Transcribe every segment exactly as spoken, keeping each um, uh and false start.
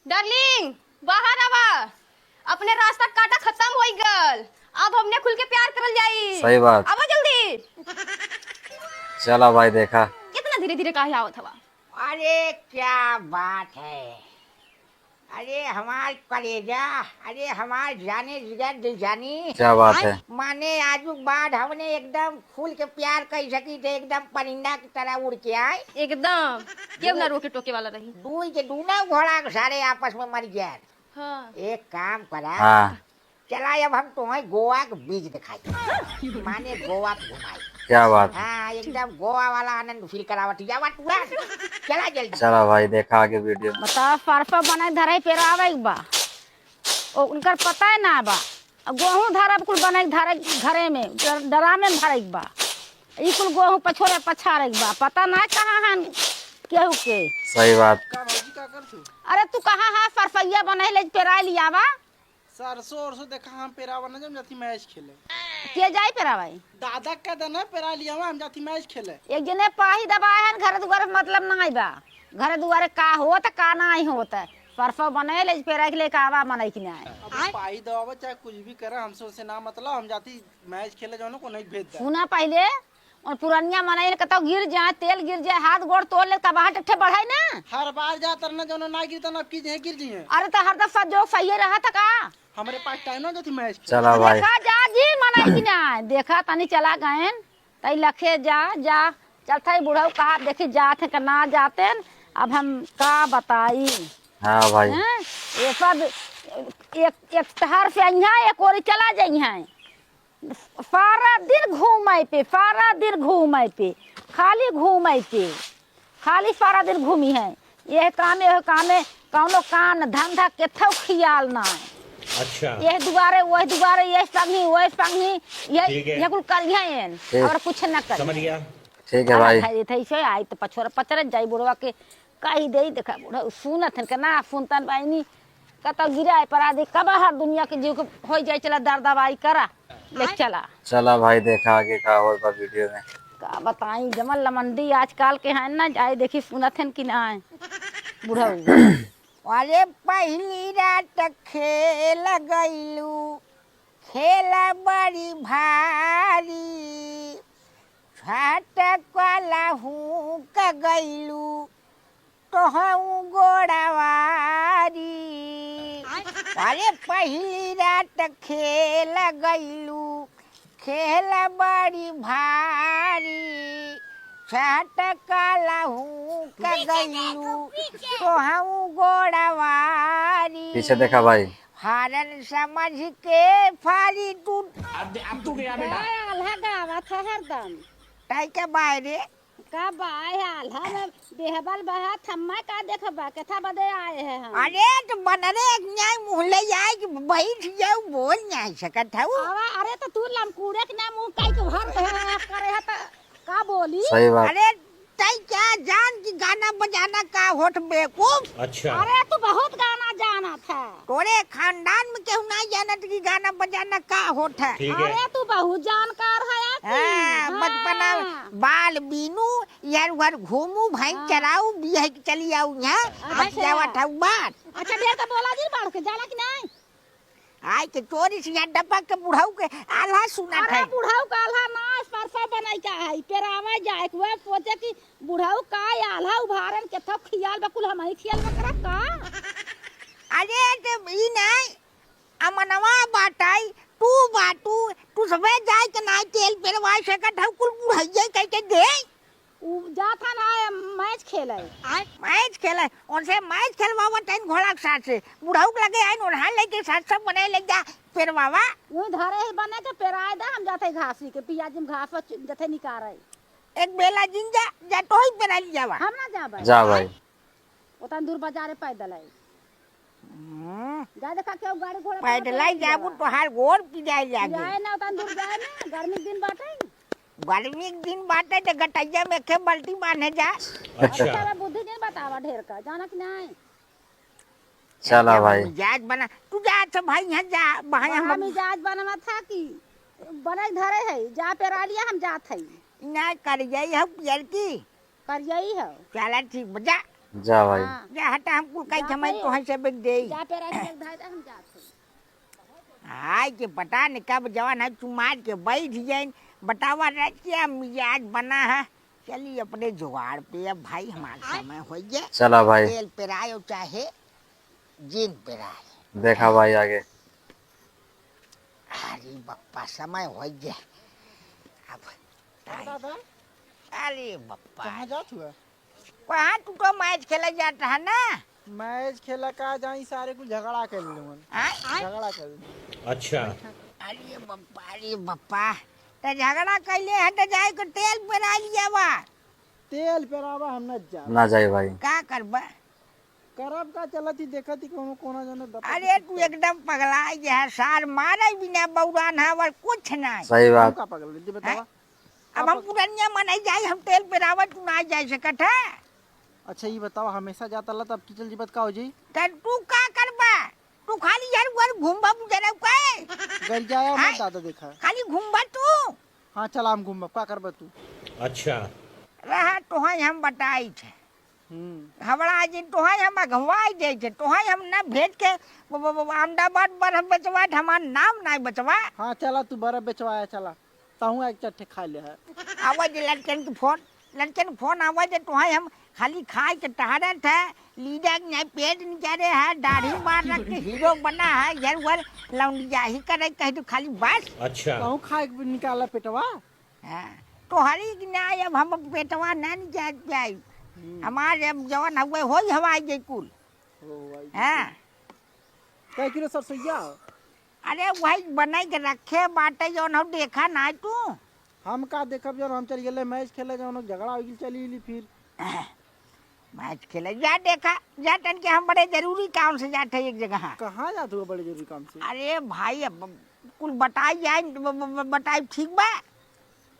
डार्लिंग, बाहर आवा। अपने रास्ता काटा खत्म होइ गल। अब हमने खुल के प्यार करल जाई। सही बात। आवा जल्दी। चला भाई, देखा। कितना धीरे धीरे काहे आवत हवा? अरे क्या बात है, अरे हमार कलेजा, अरे हमार जाने जिगर दिल जानी। क्या बात है? माने आजू के बाद हमने एकदम खुल के प्यार कइ सकी थे, एकदम परिंदा की तरह उड़ के आए। एकदम। केहू ना रोके टोके वाला रही। दुई के दूना घोड़ा के सारे आपस में मर गया। हाँ। एक काम करा। हाँ। चला, अब हम तुम्हें गोवा के बीच दिखाई, माने गोवा पे घुमाई। क्या बात है? हाँ, एकदम गोवा वाला आनंद फील करावत जावा तुरंत। चला जल्दी। चला भाई, देखा आगे वीडियो में। बतावा, परसों बने धरे पेरावे के बा, ओ, उनकर पता ही ना बा। अब गोहूँ धरब कुल बने धरे घरे में, डर-, डरामे में भरे के बा। ई कुल गोहूँ पछोरे पछारे के बा, पता ना कहाँ हन केहू के। सही बात। का भौजी, का करत हो? अरे तू कहाँ है, सरसैया बने ले पेराई लियावा। सरसों ओरसों देखा हम पेरावा ना, हम जाती मैच खेले। के जाई पेरावाई? दादा का देना पेरा लियावा, हम जाती मैच खेले। एक जने पाही दबाए हन, घर दुआरे मतलब नाई बा। घर दुआरे का होत, का नाई होत। परसों बने ले पेरा के लेके आवा, मनई की नाई। अब पाही दबावा चाहे कुछ भी करा, हमसे उसे ना मतलब, हम जाती मैच खेले, जौनो को नहीं भेज दे। सुना पहिले, और पुरनिया मनई ने कतौ गिर जाए, तेल गिर जाए, हाथ गोड़ तोड़ ले, कबाहट ठे बढ़ाई ना। हर बार जात रहना, जौनो ना गिरता ना, अब की जे गिर जिहे। अरे तो हरदम सब जोक सही रहा था का? हमरे पास टाइम ना जाती मैच खेले। चला भाई। देखा जा जी, मनई की ना, देखा तनी चला गएन, तई लखे जा, जा, चल थाई बुढ़ऊ कहा, देखी जात हैं कि ना जाते हैं, अब हम का बताई। हाँ भाई। हैं? ये सब एक, एक टहर से अइहाँ, एक ओरी चला जइहाँ। सारा दिन घूमे पे, सारा दिन घूमे पे, खाली घूमे पे, खाली सारा दिन घूमी है। यह कामे, यह कामे, कौनो काम धंधा केथौ खियाल ना है। अच्छा। यह दुआरे, वह दुआरे, यह संगी, वह संगी, यह, ठीक है। यह कुल करिहैं, ठीक। और कुछ न करिहैं। समझ गया। ठीक है भाई। हाँ, ये थे, इसे आई तो पछोर पचरत जाई बुढ़वा के कही देई, देखा बुढ़ऊ सुनत हन के ना सुनतन बहिनी, कतौ गिराए परा दे, कबा हर दुनिया के जीव के होई जाए, चला दर दवाई करा, ले चला। चला भाई, देखा आगे का होत बा वीडियो में। का बताई, जमल लमंडी आजकल के हैं ना, जाए देखी सुनत हन कि ना है बुढ़ऊ। अरे पहली रात खेल गइलू, खेल बड़ी भारी, छाट कला हूँ क गइलू, तोहऊ गोड़वारी। अरे पहली रात खेल गइलू, खेल बड़ी भारी, छाट कला हूँ क गइलू, तोहऊ गोड़वारी। पीछे देखा भाई। हारन समझ के फारी टूट। अब, अब तू गया बेटा। का आल्हा गावत है हरदम? ताई के बाय रे। का बाय आल्हा में बेहबल बहा थम्मा का देखबा? केथा बदे आए हैं हम? अरे तो बनरे एक न्याय मुँह ले आए कि बैठ जाऊ, बोल न्याय सकत हऊ। आवा, अरे तो तू लमकूरे के ना मुँह काई के भर दे करे है तो का बोली? सही बात। अरे तई क्या जान कि गाना बजाना का होत बेवकूफ? अच्छा। अरे तू बहुत गाना जानत है। तोरे खानदान में केहू ना जानत कि गाना बजाना का होत है। ठीक है। अरे तू बहुत जानकार है यार तू। हाँ, हाँ। बचपना बाल बीनू, यार उहर घूमू, भैंस हाँ। चराऊ, बियाह के चली आऊ यहाँ, अच्छा। बतियावत हऊ बात। अच्छा, ढेर का बोला जी, बढ़ के जाला कि नहीं? आय के चोरी से यहाँ डपक के बुढ़ऊ के आल्हा सुनत अरे है। बुढ़ऊ का आल्हा ना, परसों बनाई का है, पेरावा जाए के, वह सोचे कि बुढ़ऊ का आल्हा उभारन के थो खियाल बा, कुल हमही खियाल बा करब का? अरे तो ई नहीं, अमनवा बाटाई, तू बाटू, तू सबे जाए के नाई तेल पेरवाए सकत हऊ, कुल बुढ़ैया कह के दे। उ जात हन आए मैच खेले। आय, मैच खेले, उनसे मैच खेलवावा तैन घोड़ा के साथ से। बुढ़ऊ के लगे आइन, ओन्हा लेके साथ सब बने ले जा पेरवावा। उ धरे ही बने के पेराए दा, हम जाते घासी के, पियाजी में घास वा चु-, जथे निकारे। एक बेला जिन जा, जा तो ही पेरा ली जावा। हम ना जाबे। जा भाई। ओतन दूर बाजारे पैदल आई। हम्म। जा देखा केहू गाड़ी घोड़ा पैदल आई जाबू, तोहार गोड़ पिराए लागे। जाए ना, ओतन दूर जाए ना, गर्मी के दिन बाटे। गर्मी के दिन बाटे, तो गटैया में एके बाल्टी बांधे जा। अच्छा। अरे, सारा बुद्धि नहीं बतावा ढेर का, जाना कि नहीं? चला भाई। मिजाज बना, तू जा, अच्छा भाई, यहाँ जा, भाई, हम बड़ा मिजाज बनवा था कि बने धरे है, जा पेरा लिया, हम जात है। ना कर जाई, हम पियर की। करियई हौ। चला ठीक बा, जा। जा भाई। हाँ। जा हटा, हम कुल कई जा समय पे। तोहई से बेच देई। जा पे रख के धाय दे, हम जात हई। हाय के पता नहीं कब जवान है चुमार के बैठ जाइन। बतावा रच के मिजाज बना है। चली अपने जुगाड़ पे, अब भाई हमार हाँ। समय होइ गए। चला भाई। तेल पेरायो चाहे जिन पेराए। देखा भाई आगे। अरे बप्पा समय होइ गए। अब हाँ दादा। अरे बप्पा। कहाँ जात हुआ? कहाँ तू तो मैच खेले जात है ना? मैच खेला का जाई, सारे कुल झगड़ा कर लेवन। आय? झगड़ा कर ले। अच्छा। अरे बप्पा, अरे बप्पा, त झगड़ा कैले है त जाए के तेल पेरा लियावा। तेल पेरावा हम न जा। ना जाए भाई। का करबा? करब का, चलत ही देखत ही कोनो कोना जने दबा अरे के तू एकदम पगला गया है, सार मारे बिना बौरान है और कुछ नहीं। सही हम बात। का पगल जी बतावा? हैं? अब हम आप पुरनिया मनई जाई, हम तेल पेरावा तू ना जाए सकत है। अच्छा, ये बताओ, हमेशा जाता ला, तब की चल जीबत का हो जी? त तू का करबा? तू खाली यार वर घूमबा बुझरब के? गरियाया मत हैं? दादा देखा। खाली घूमबा तू? हाँ, चला हम घूमब, का करबा तू? अच्छा। रहा तोहई हम बताई छे। हम्म। घबरा जिन तोहई हम अगवाई दे छे, तोहई हम ना भेज के वो, वो, वो अहमदाबाद बर्फ बेचवा, हमार नाम नहीं बचवा। हाँ, चला तू बर्फ बेचवाया, चला। तहूँ एक चट्टे खा ले है। आवा जे लड़कन के फोन, लड़कन के फोन आवा जे तोहई हम खाली खाए के टहरत है, लीजा के नहीं पेट निकाले है, दाढ़ी मार रख के हीरो बना है, इधर उधर लौंडिया ही करे कह दो खाली बस। अच्छा। कहूँ खाए के निकाला पेटवा? हाँ। तोहरी की ना अब हम पेटवा ना निकाल पाई। हम्म। हमारे अब जवन हुए होई हवाई जे कुल। ओ, आई हाँ। कै किलो सरसोईया? अरे वही बनाई के रखे बाटे जौन हो देखा ना तू। हम का देखब जौन हम चल गेले मैच खेले जौन झगड़ा हो गेल चली ली फिर। मैच खेले जा देखा जा तन के हम बड़े जरूरी काम से जाते एक जगह। कहाँ जात हुआ बड़े जरूरी काम से? अरे भाई अब कुल बताई जाए ब-, ब-, ब-, बताई ठीक बा।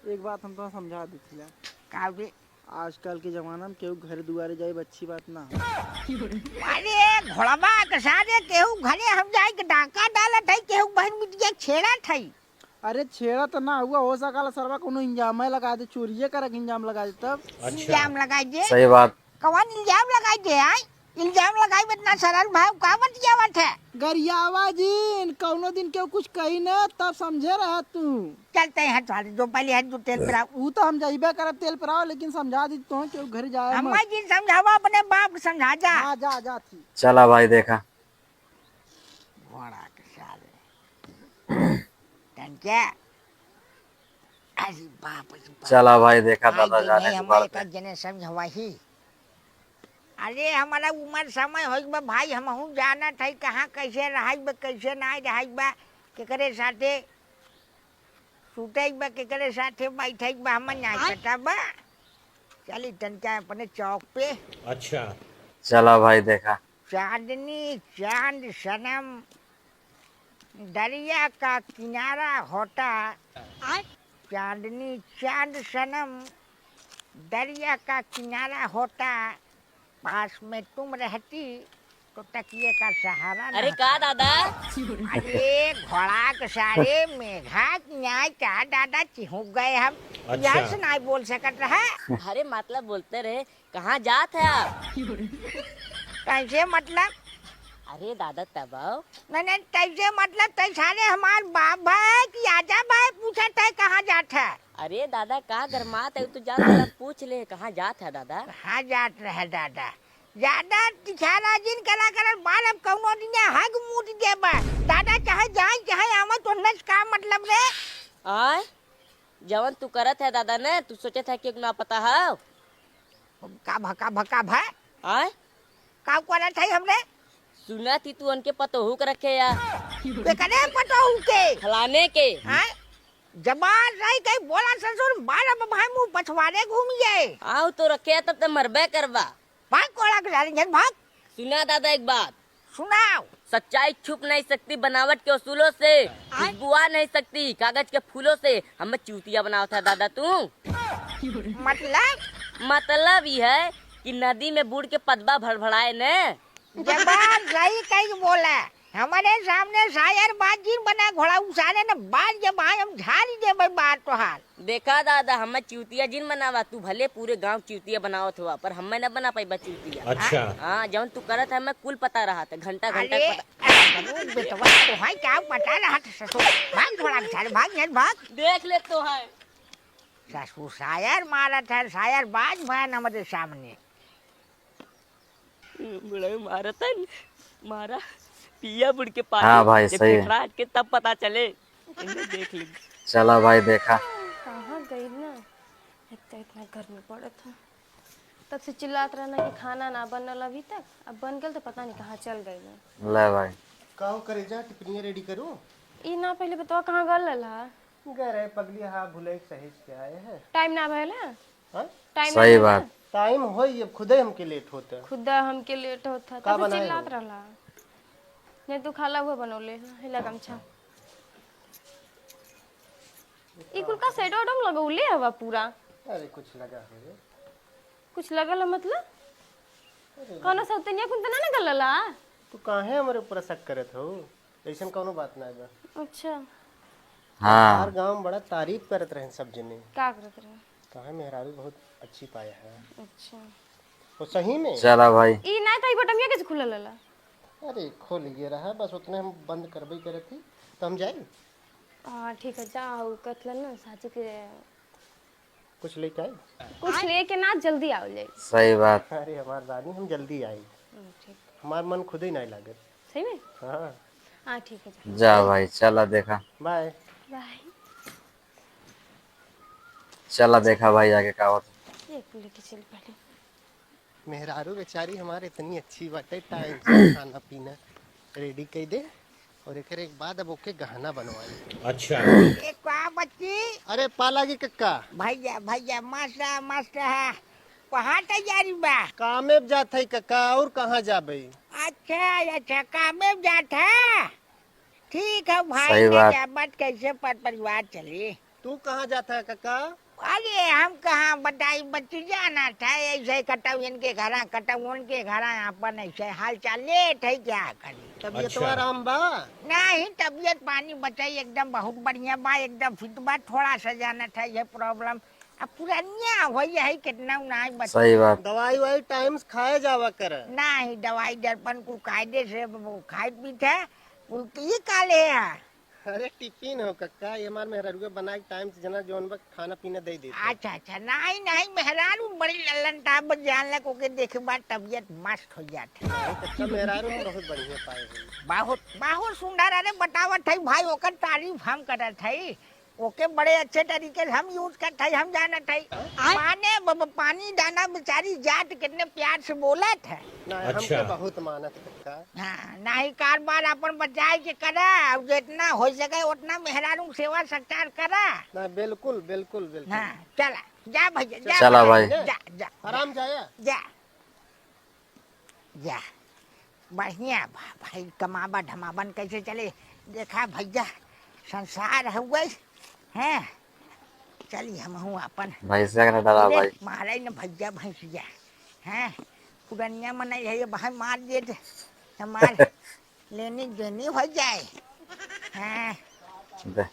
एक बात हम तो समझा देथिला। का बे? आजकल के जमाना में केहू घर दुआरे जाए अच्छी बात ना हो। अरे घोड़वा के सारे केहू घरे हम जाए के डाका डालत है, केहू बहन बिटिया छेड़त है। अरे छेड़ा तो ना हुआ, हो सकला सरवा कोनो इंजाम लगा दे, चोरिये करे के इंजाम लगा दे तब। अच्छा। इंजाम लगा दे। सही बात। कौन इंजाम लगा दे आई? इल्जाम लगाई इतना सरल भाव का बतियावत है? गरियावा जिन, कौनो दिन केहू कुछ कही न, तब समझे रहा तू। चलते हैं, चल, जो पहले है, जो तेल पेराओ। ऊ तो हम जाइबे करब तेल पेराओ, लेकिन समझा दी तो केहू घर जाए हम मत। जिन समझावा, अपने बाप के समझा जा। हाँ, जा, जा थी। चला भाई, देखा। घोड़ा के साले। तन क्या? अरे बाप रे बाप। चला भाई, देखा भाई दादा जी, जाने नहीं, से हमारे बढ़ते। का जने समझवाही। अरे, हमारा उम्र समय होई बा भाई, हमहू जानत है कहाँ कैसे रहई बा, कैसे ना रहई बा, केकरे साथे सुतई बा, केकरे साथे बैठई बा, हमर ना आय। पता बा। चली तनका अपने चौक पे। अच्छा। चला भाई, देखा। चांदनी चांद सनम, दरिया का किनारा होता। आय। चांदनी चांद सनम, दरिया का किनारा होता, पास में तुम रहती तो तकिए का सहारा अरे ना का था। दादा? अरे घोड़ा के सारे मेघा की आय का दादा चिहुक गए हम। अच्छा। यस नहीं बोल सकत रहा। अरे मतलब बोलते रहे, कहाँ जात है आप? कैसे मतलब? अरे दादा तब आओ। मैंने कैसे मतलब, तै सारे हमार बाप भाई कि आजा भाई पूछत है कहाँ जात है? अरे दादा, का गरमात है, तू जा, साला पूछ ले, कहाँ जात है दादा? कहाँ जात रहे दादा? ज्यादा तिखारा जिन करा करत बाल, अब कौनो दिन हग मूत देबा। दादा चाहे जाए, चाहे आवे, तो नस का मतलब रे? आय? जवन तू करत है दादा ने, तू सोचत है कि ना पता है? का भा, का भा, का भा? आय? का करत है हमरे? सुना थी तू उनके पतोहू के रखे या। केकरे पतोहू के? फलाने के। आय? जबान रही कहीं बोला ससुर, मारब भाई मुंह पछवारे घूम जाए। आओ तो रखे तब तो मरबे करबा। भाग कोड़ा के साले, जन भाग। सुना दादा एक बात। सुनाओ। सच्चाई छुप नहीं सकती बनावट के उसूलों से, आय। खुशबू आ नहीं सकती कागज के फूलों से। हमें चूतिया बनावत है दादा तू। मतलब? मतलब ई है कि नदी में बूड़ के पतबा भड़भड़ाए ने। जबान सही कहीं बोला। हमरे सामने शायर बात जिन बना, घोड़ा उसारे न बाज के भाई हम झारी देबे बात तोहार। देखा दादा, हमें चूतिया जिन बनावा, तू भले पूरे गांव चूतिया बनावत हुआ, पर हमें न बना पाइबा चूतिया। अच्छा। हाँ, जौन तू करत है, हमें कुल पता रहा था, घंटा घंटा अरे, पता। अरे, बेटवा, तोहाई का पता रहा था ससुर? भाग घोड़ा के सारे, भाग, यहाँ भाग। देख ले तो है। ससुर शायर मारत है, शायर बाज भयन हमरे सामने। बुढ़ऊ मारतन, मारा, पिया बुढ़ के पानी हाँ भाई, जब सही है। फेफड़ा हट के तब पता चले। इन्हें देख ली। चला भाई, देखा। कहाँ गई ना, एक तो इतना गर्मी पड़त है, तब से चिल्लात रहना कि खाना ना बनल अभी तक, अब बन गल तो पता नहीं कहाँ चल गई ना। ले भाई। का हो करेजा, टिफिनिया रेडी करूँ? ई ना पहले बताओ कहाँ गल रहा? गए रहे पगली, हाँ भुलई सहेज के आए हैं। टाइम ना भयल है? हाँ? टाइम सही ना बात। टाइम होई, अब खुदे हमके लेट होता। खुदा हमके लेट होता, का तब से बनाए चिल्लात हो? रहला। नहीं तू खाला हुआ बनौले, हिला गमछा। ई कुल का सेटो वेटो में लगौले हवा पूरा? अरे कुछ लगा है रे। कुछ लगल है मतलब? अरे कौनो सौतनिया कुन तना ना गलला? तू काहे हमरे ऊपर शक करत हो? ऐसन कौनो बात ना बा। अच्छा। हाँ। हर गांव में बड़ा तारीफ करत रहन सब जने। का करत रहन? कहा मेहरारू बहुत अच्छी पाया है। अच्छा। वो सही में? चला भाई। ई ना तो ई बटमिया कैसे खुला लला? अरे खोल ये रहा, बस उतने हम बंद करबे करत थी, तो हम जाई। हाँ ठीक है, जा, उ कथलन ना साची के कुछ लेके आई? कुछ लेके ना, जल्दी आओ जाए। सही बात। अरे हमार रानी, हम जल्दी आई। हम्म, ठीक। हमार मन खुद ही नहीं लागत। सही में? हाँ। हाँ, ठीक है, जा। जा भाई, चला देखा। बाय। बाय। चला देखा भाई, आगे का होता। एक मिनट, चल पहले। मेहरारू बेचारी हमार इतनी अच्छी बाटे, टाइम से खाना पीना रेडी कई दे और एकर एक बाद अब ओके गहना बनवाई। अच्छा। ए, का बच्ची? अरे, पा लागी कक्का। भैया, भैया, मस्त, मस्त है। कहाँ तैयारी बा? कामे पे जात है कक्का, और कहाँ जाबे? अच्छा, अच्छा, कामे पे जात है। ठीक है भाई, सही ना बात। जा, बट कैसे पर परिवार चली? तू कहाँ जात है कक्का? अरे, हम कहाँ बताई, बच्ची जाना था, ऐसे कटौन के घरा, कटौन के घरा, अपन ऐसे हाल चाल लेत है, क्या करी? तबीयतवा अच्छा। आराम बा? नहीं, तबीयत पानी बचाई, एकदम बहुत बढ़िया बा, एकदम फिट बा, थोड़ा सा जाना था ये प्रॉब्लम। अब पुरानिया हो, यही कितना नाई बच-, सही बात। दवाई वाई टाइम से खाए जावा कर। नहीं, दवाई दर्पण को कायदे से वो खाए पीते, वो ये काले है। अरे टिफिन हो कक्का, ये हमार मेहरारुआ बना के टाइम से जना जौन बा खाना पीना दे देते। अच्छा, अच्छा, नहीं, नहीं, मेहरारू बड़ी लल्लन टाइप बा, जान ले को के देखे बाद तबीयत मस्त हो जात है। नहीं, कक्का मेहरारू हम बहुत बढ़िया पाए हैं। बहुत, बहुत सुंदर, अरे बतावत है भाई, ओकर तारीफ हम करत है, ओके बड़े अच्छे तरीके से हम use करत है, हम जानत है। आय? माने ब-, ब-, पानी दाना बेचारी जात कितने प्यार से बोलत है। नहीं, हमके अच्छा। बहुत मानत है। का? हाँ, नाही कार बार अपन बचाए के करा, अब जितना हो सके उतना मेहरारू सेवा सत्कार करा। ना, बिल्कुल, बिल्कुल, बिल्कुल। हाँ, चला, जा भैया, जा चला भाई। भाई। जा, जा, आराम जाया। जा, जा। बढ़िया बा भाई, कमाबा धमाबन कैसे चले? देखा भैया, संसार हुए, हैं? चली हमहू अपन भैंसिया के ना डरा अरे, भाई। मारे न भैया भैंसिया, हैं? पुरनिया मनई है, ये भाई मार दे दे, हमार लेनी देनी हो जाए। हाँ। दे,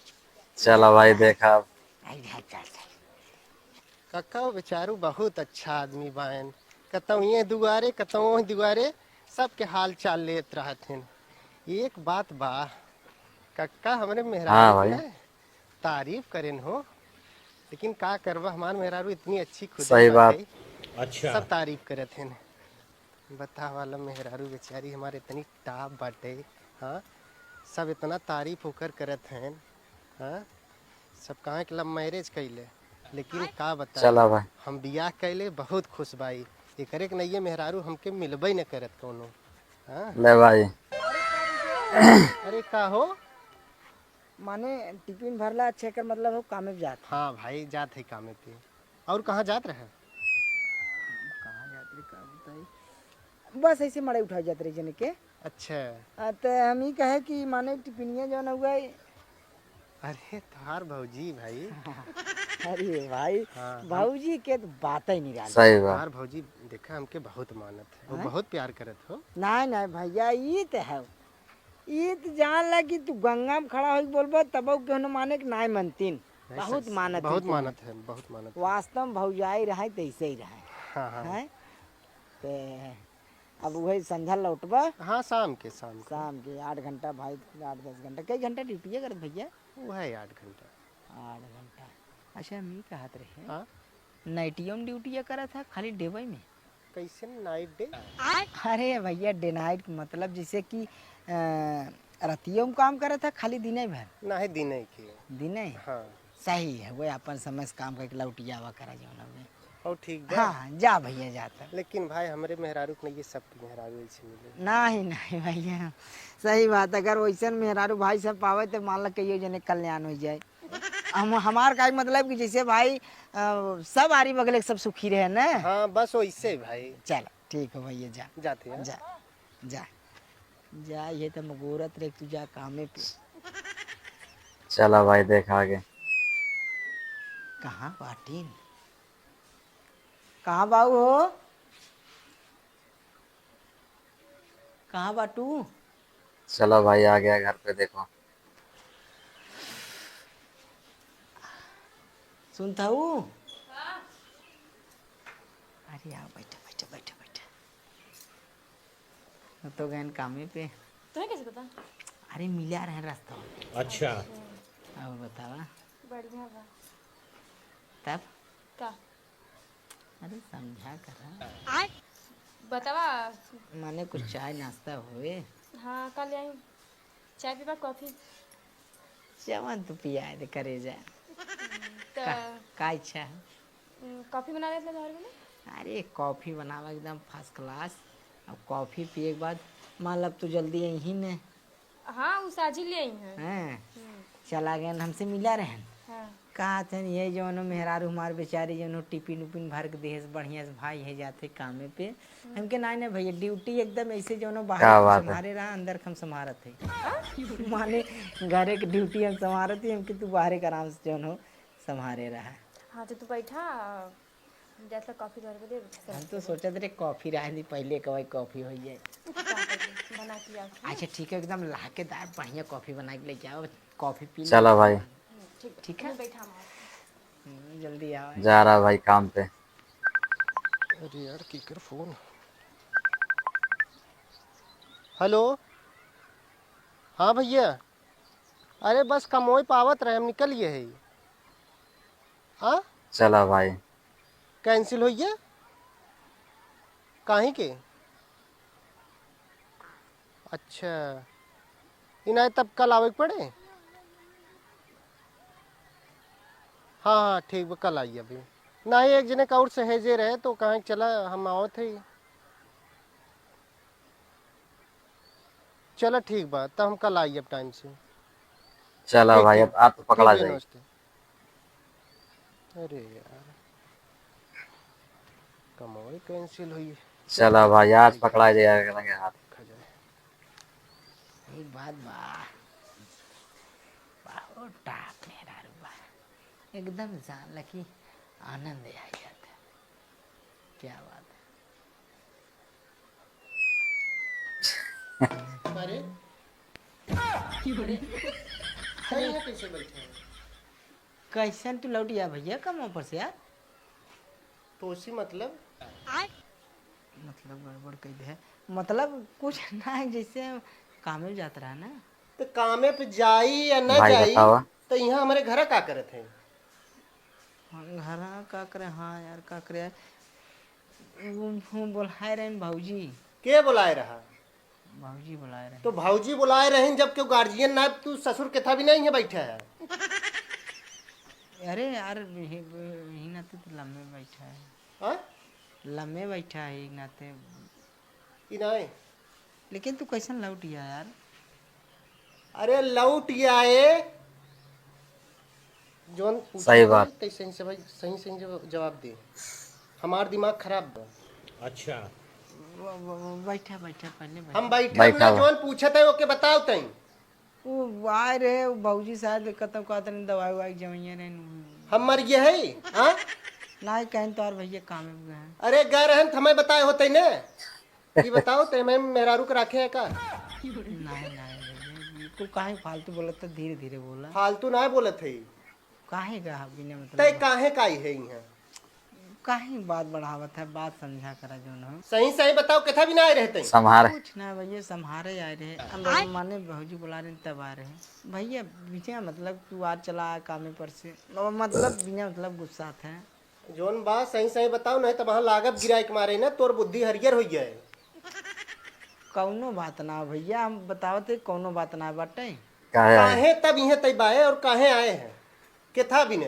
चला भाई, देखा अब। आई है, चल, चल। कक्का वो बेचारू बहुत अच्छा आदमी बायन, कतौ ये दुआरे, कतौ वो दुआरे, सबके हाल चाल लेत रहत हैं। एक बात बा, कक्का हमरे मेहरारू हाँ के भाई। ना तारीफ करेन हो, लेकिन का करबा, हमार मेहरारू इतनी अच्छी खुद सही ही बात। बाटे। अच्छा। सब तारीफ करत हैं। बतावा ला मेहरारू बेचारी हमार इतनी top बाटे, हाँ? सब इतना तारीफ ओकर करत हैं, हाँ? सब कहाँ के love marriage कैले, लेकिन का बताई, चला भाई। हम बियाह कैले बहुत खुश बाई। एकरे के नइये मेहरारू हमके मिलबे न करत कौनो, हाँ? ले भाई। अरे का हो? माने टिफिन भरला, अच्छा, एकर मतलब हो कामे पे जात। हाँ भाई, जात है कामे पे। और कहाँ जात रहे? कहाँ जात रहे, का बताई? बस ऐसे मड़ई उठावे जात रहे जने के। अच्छा। आ, त हम ही कहे कि माने टिफिनिया जौन हुआ है। अरे, तोहार भौजी भाई। अरे भाई, हाँ, हम भौजी के तो बात ही निराली। सही बात। तोहार भौजी देखा हमके बहुत मानत है, वो हाँ? बहुत प्यार करत हो। नहीं, नहीं भैया, ये तो है। ई त जान ला कि तू गंगा में खड़ा होइके बोलबा, तबहु केहू न माने कि नाय मनतीन। नहीं, बहुत सच, मानत बहुत ही मानत है, बहुत मानत है। वास्तव में भौजाई रहे त ऐसे ही रहे। हाँ, हाँ। हैं? ते अब वही संझा लौटबा? हाँ, शाम के, शाम के। शाम के आठ घंटा भाई, आठ दस घंटा, कई घंटा ड्यूटी करत भैया? वो है आठ घंटा। आठ घंटा। अच्छा, हम ई कहत रहे, हाँ? नाइटियो में ड्यूटी करत है, खाली डेबई में? कैसे नाइट डे? अरे भैया, डे नाइट के मतलब जैसे कि, अ, रतियो में काम करत है, खाली दिने भर? नहीं, दिने के। दिने? हाँ। सही है, वो अपन समय से काम करके लौटियावा करा जौन हवे। और ठीक बा। हाँ, हाँ, जा भैया, जा तब। लेकिन भाई, हमरे मेहरारू के नहीं, ये सब के मेहरारू ऐसे मिले। नहीं, नहीं भैया, सही बात, अगर वैसन मेहरारू भाई सब पावे तो मान ला कहियो जने कल्याण हो जाए। हम, हमार का मतलब कि जैसे भाई, अ, सब आरी बगले के सब सुखी रहे ना। हाँ, बस वैसे भाई। चल, ठीक हो भैया, जा। जाते हैं। जा, जा। जा, ये तो मगोरत रे, तू जा कामे पे। चला भाई, देख आगे। कहाँ बाटीन? कहाँ बाऊ हो? कहाँ बाटू? चला भाई, आ गया घर पे, देखो। सुनत हऊ? हाँ। अरे आओ, बैठा, बैठा, बैठा, बैठा। वो तो गए कामे पे। तुम्हें कैसे पता? अरे मिला रहे रास्ता में। अच्छा। और बतावा? बढ़िया बा। तब? का? अरे समझा करा। बतावा। माने कुछ चाय नाश्ता होए? हाँ, का ले आई? चाय पीबा, कॉफी? जवन तू पियाए दे, करेजा। हम्म, त का, का इच्छा है? हम्म, कॉफी बना देत ना घर में ना? अरे, कॉफी बनावा एकदम first class। अब कॉफी पिए के बाद, मान लब तू जल्दी अइही ने। हाँ, उ साझी ले आई हैं। हैं? हम्म। चला गए, हमसे मिला रहन। हाँ। कहत हन, ये जौन मेहरारू हमार बेचारी जौन टिफिन उफिन भर के देहेस, बढ़िया से भाई है जाते कामे पे। हमके नाय ना भैया, ड्यूटी एकदम ऐसे जौन बाहर का बात है? संभारे रहा, अंदर के हम संभारत है। माने घरे के ड्यूटी हम संभारत है, हमके तू बाहरे के आराम से जौन हो संभारे रहा। हाँ, तो तू बैठा, जात ला कॉफी घर पे दे, हम तो सोचत रहे कॉफी रहे दी, पहले कवाई कॉफी हो जाए। बना के लिया। अच्छा ठीक है, एकदम लाकेदार बढ़िया कॉफी बना के लेके आओ, कॉफी पी ले। चला भाई। हम्म, ठीक है। ठीक है? मैं बैठा हूँ। हम्म, जल्दी आओ। जा रहा भाई काम पे। अरे यार, केकर फोन? हेलो, हाँ भैया, अरे बस कमोई पावत रहे, हम निकल गए है। हाँ? चला भाई। Cancel होइ गया? काहे के? अच्छा, ई नाहीं, तब कल आवे के पड़े? हाँ, हाँ, ठीक बा, कल आई अभी। नाहीं, एक जने का और सहेजे रहे, तो कहा चला, हम आवत है। चला, ठीक बा, तब हम कल आई अब time से। चला ठीक, भाई, ठीक। अब आज तो पकड़ा ठीक बा, जाई। नमस्ते। अरे यार, कमाई cancel हुई। चला भाई, आज पकड़ा जाए, रंगे हाथ। देखा जाए। एक बात बा, बहुत top मेहरारू बा, एकदम जान ला कि आनंद आ जाता। क्या बात है। अरे, अरे, सर, यहाँ कैसे बैठे हैं? कैसन तू लौट गया भैया काम पर से यार? तो उसी मतलब? मतलब गड़बड़ कह दे है। मतलब कुछ ना है, जैसे कामे जात रहा ना। तो कामे पे जाई या ना भाई जाई, बतावा। तो यहाँ हमारे घरा का करत है? हाँ, घरा का करे? हाँ यार, का करे यार? वो, वो बोलाए रहे भौजी। के बोलाए रहा? भौजी बोलाए रहे। तो भौजी बोलाए रहे, जब क्यों guardian ना, तू ससुर के था भी नहीं है बैठा है। अरे यार, ही, ही नाते तो लम्बे बैठा है। हाँ? लम्बे बैठा है, एक नाते। ई नाई। लेकिन तू कैसन लौट गया यार? अरे लौट गया ए। जौन पूछे सही थे, बात। तै सही से भाई, सही सही जवाब, जवाब दे। हमार दिमाग खराब बा। अच्छा। ब-, ब-, ब-, बैठा, बैठा, पहले बैठा। हम बैठा बैठा ना, बा। जौन पूछे थे, ओके बताओ तई। वो आए रहे, वो भौजी शायद कतौ कहत रहे, दवाई उवाई जमैया रहे, नु। हम मर गए है, हाँ? नाई कहीं तोर भैया काम में गए हैं। अरे गए रहन, त हमें बताए होते ने। ये बताओ, ते मैं मेहरारू के राखे है का? नहीं, नहीं भैया, बिल्कुल काहे फालतू बोलत है, धीरे धीरे बोला। फालतू ना बोलत है। काहे का बिना मतलब तय का? काहे का आई है यहाँ? काहे बात बढ़ावत है, बात समझा करा जौन हो। सही सही बताओ, कितना भी ना आए रहते हैं। संभारे। कुछ ना भैया, संभारे आए रहे। हम लोग माने भौजी बुला रहे तब आ रहे। भैया बिना मतलब तू आज चला आया कामे पर से, मतलब बिना मतलब गुस्सा थे। जौन बा सही सही बताओ, नहीं तो वहाँ लागब गिराए के मारे ना, तोर बुद्धि हरियर हो जाए। कौनो बात ना भैया, हम बतावत है कौनो बात ना बाटे। काहे आए? काहे तब इहे तय बाए और काहे आए हैं? केथा बिना?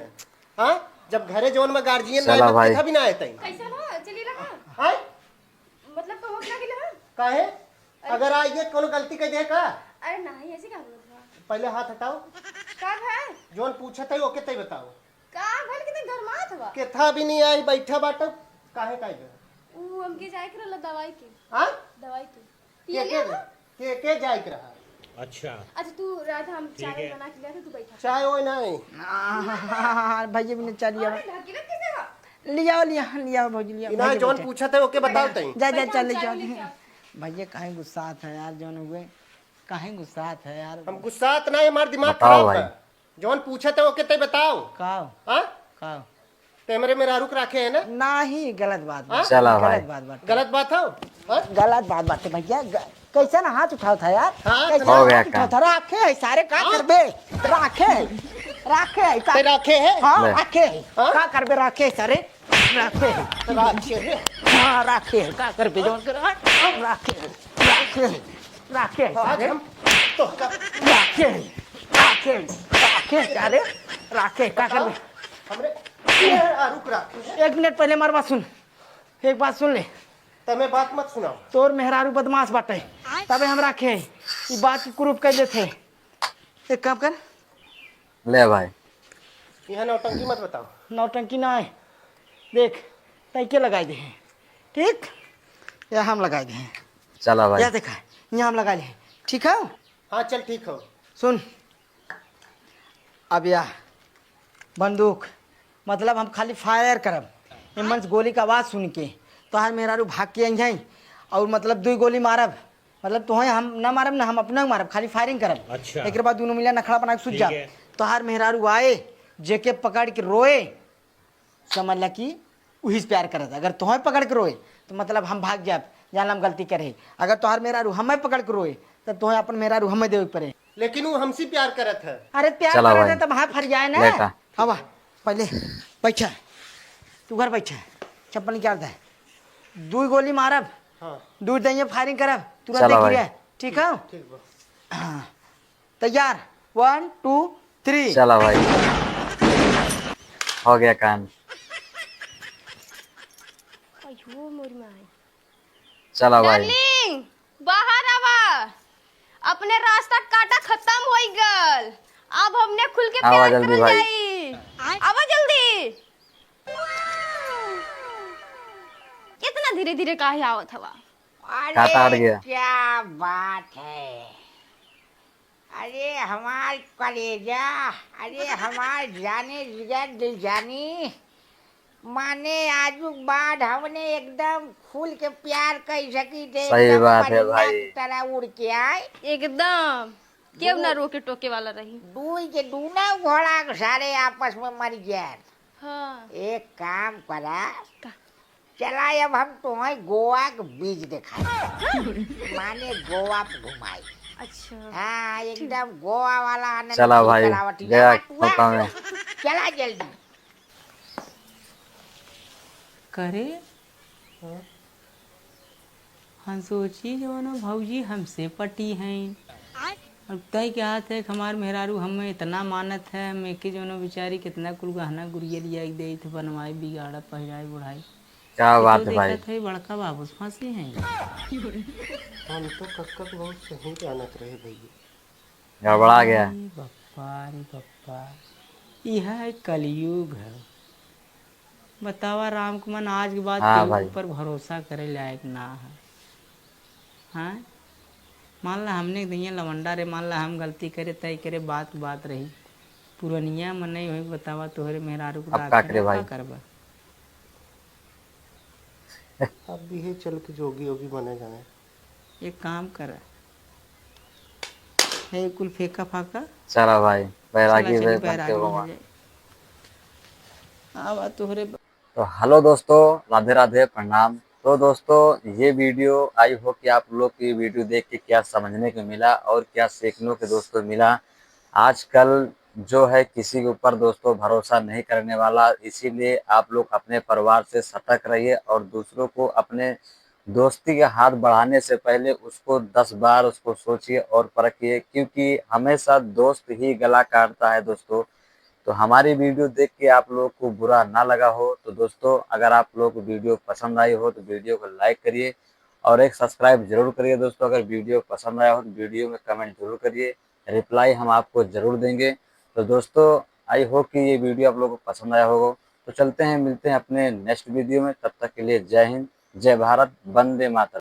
हाँ, जब घरे जौन में गार्जियन चला रहे, भाई। केथा बिना आए तई? कैसन हो? चलिए लगा। हाँ? मतलब तो हो क्या गिला? काहे? अरे। अगर आइए कोनो गलती कर दे का? अरे नहीं, ऐसे क्या बोलत बा? पहले हाथ हटाओ। का भाई? जौन पूछत है ओके तय बताओ। का भल के तू गरमात हवा? केथा भी नहीं आई, बैठा बाटो। काहे का इधर? ऊ हमके जाए के रहल दवाई के। हाँ? दवाई के। के पिए के लिया जा-, ना? के, के जाए के रहा? अच्छा। अच्छा, तू रात हम ठीक चाय है। बना के लिया था, तू बैठा। चाय ओए नहीं। हाँ, भैया भी ने चाय लिया। अरे, ढकेलत कैसे हो? लियाओ, लियाओ, लियाओ भौजी, लियाओ। इनाय भैया जौन बैठा। पूछत है, ओके बताओ तई। जा, जा, बैठा, चल, हम चाय चल। लेके आते हैं। भैया, काहे गुस्सात है यार, जौन हुए? काहे गुस्सात है यार? हम गुस्सात नहीं, हमार दिमाग बताओ खराब भाई। है। जौन पूछत है, ओके तय बताओ। काओ? हाँ? काओ? ते हमरे मेहरारू के राखे है ना? नाही, गलत बात बा। हाँ? चला भाई। गलत बात बाटे। गलत बात हो? हाँ? गलत बात बाटे भैया। ग-, कैसे ना हाथ उठावत है यार? हाँ, कैसे हो गया हाथ उठावत है? राखे है सारे, का हाँ? करबे? राखे है, राखे है, का ते राखे है? हाँ, ले। राखे है। हाँ? का करबे? राखे है सारे, राखे है। राखे है। हाँ, राखे है, का करबे? जौन कर, हाँ? राखे है, राखे है, राखे है आज सारे। हम तो का राखे है, राखे है, राखे है सारे, राखे है, का बताओ, करबे? हमरे मेहरारू के राखे है। एक मिनट पहले हमार बात सुन, एक बात सुन ले। तमे बात मत सुनाओ। तोर मेहरारू बदमाश बाटे, तबे हम राखे हैं। ई बात के कुरूप कर देते। एक काम कर। ले भाई। यहाँ नौटंकी मत बताओ। नौटंकी ना है। देख, तैके लगाई दे हैं। ठीक? या हम लगाई दे हैं। चला भाई। या देखा, यहाँ हम लगाई ले हैं। ठीक है? हाँ, चल ठीक हो। सुन, अब या बंदूक, मतलब हम खाली fire करब। एमन से गोली का आवाज सुन के तोहार मेहरारू भाग के आई हैं और मतलब दुई गोली मारब, मतलब तोहे हम ना मारब ना हम अपना मारब, खाली firing करब। अच्छा। एकरे बाद दुनो मिला नखड़ा बना के सुत ठीक जा। है। तोहार मेहरारू आए, जेके पकड़ के रोए, समझ ला कि उही से प्यार करत है। अगर तोहे पकड़ के रोए, तो मतलब हम भाग जाब, जान ला हम गलती करे। अगर तोहार मेहरारू हमें पकड़ के रोए, तो तोहे अपन मेहरारू हमें देवे के पड़े। लेकिन वो हमसे प्यार करत है। अरे प्यार चला करत भाई। है, तो वहाँ फर जाए ना। लेटा। आवा, पहले बैठा, तू घर बैठा, चप्पल निकाल दे। दू गोली मारब, हाँ। दू दइये firing करब, तुरंत चला भाई। गिरे, ठीक है? ठीक बा। हाँ। तैयार, one, two, three। चला भाई, हो गया कांड। अयो मोरी माई। चला भाई। Darling, बाहर आवा, अपने रास्ता काटा खत्म होई गल, अब हमने खुल के आवा प्यार जल्दी करल भाई। जाई। आवा जल्दी। इतना धीरे धीरे काहे आवत हवा? अरे, काटा हट गया। क्या बात है? अरे हमार कलेजा, अरे हमार जाने जिगर दिल जानी, माने आजुक बाद हमने एकदम खुल के प्यार कई सकी थे, सही एकदम बात है परिंदा भाई। की तरह उड़ के आए। एकदम, केहू ना दू-, रोके टोके वाला रही। दुई के दूना घोड़ा के सारे आपस में मर गए। हाँ। एक काम करा, का? चला, अब हम तुम्हें गोवा के बीच दिखाई, माने गोवा पे घुमाई। अच्छा। हाँ, ठीक। एकदम गोवा वाला आनंद चला feel भाई, करावटी। गया आ, तू आ, खोता में। चला जल्दी। करे, हम सोची जौनो भौजी हमसे पटी हैं। अब तय के हाथ है कि हमार मेहरारू हमें इतना मानत है, हम एके जौनो बेचारी कितना कुल गहना गुरिया लिया के देत है, बनवाए, बिगाड़ा, पहिराए, बुढ़ाए। क्या ये बात तो है भाई? देखत है, बड़का बाबू से फंसी हैं। हम तो कक्का के बहुत सही जानत रहे भैया। गड़बड़ा गया। अरे बप्पा, अरे बप्पा, यह है कलयुग है। बतावा राम के मन आज के बाद हाँ केहू भाई। के ऊपर भरोसा करे लायक ना है। हाँ, मान ला हमने दिए लवंडा रे, मान ला हम गलती करे, तय करे, बात बात रही। पुरनिया मनई होई, बतावा तोहरे मेहरारू के अब राखे का करे ना, भाई? का करबा? अब भी है, चल के जोगी ओगी बने जाए। एक काम कर, है कुल फेंका फाका। चला भाई, बैरागी चला, चली, बन के बैरागी घूमा। हो जाए। आवा तोहरे ब- तो हेलो दोस्तों, राधे राधे, प्रणाम। तो दोस्तों, ये वीडियो, आई होप कि आप लोग की वीडियो देख के क्या समझने को मिला और क्या सीखने को दोस्तों मिला। आजकल जो है किसी के ऊपर दोस्तों भरोसा नहीं करने वाला, इसीलिए आप लोग अपने परिवार से सतर्क रहिए और दूसरों को अपने दोस्ती के हाथ बढ़ाने से पहले उसको दस बार उसको सोचिए और परखिए, क्योंकि हमेशा दोस्त ही गला काटता है दोस्तों। तो हमारी वीडियो देख के आप लोग को बुरा ना लगा हो तो दोस्तों, अगर आप लोग को वीडियो पसंद आई हो तो वीडियो को लाइक करिए और एक सब्सक्राइब जरूर करिए दोस्तों। अगर वीडियो पसंद आया हो तो वीडियो में कमेंट जरूर करिए, रिप्लाई हम आपको जरूर देंगे। तो दोस्तों, आई होप कि ये वीडियो आप लोग को पसंद आया होगा। तो चलते हैं, मिलते हैं अपने नेक्स्ट वीडियो में। तब तक के लिए जय हिंद, जय भारत, वंदे मातरम।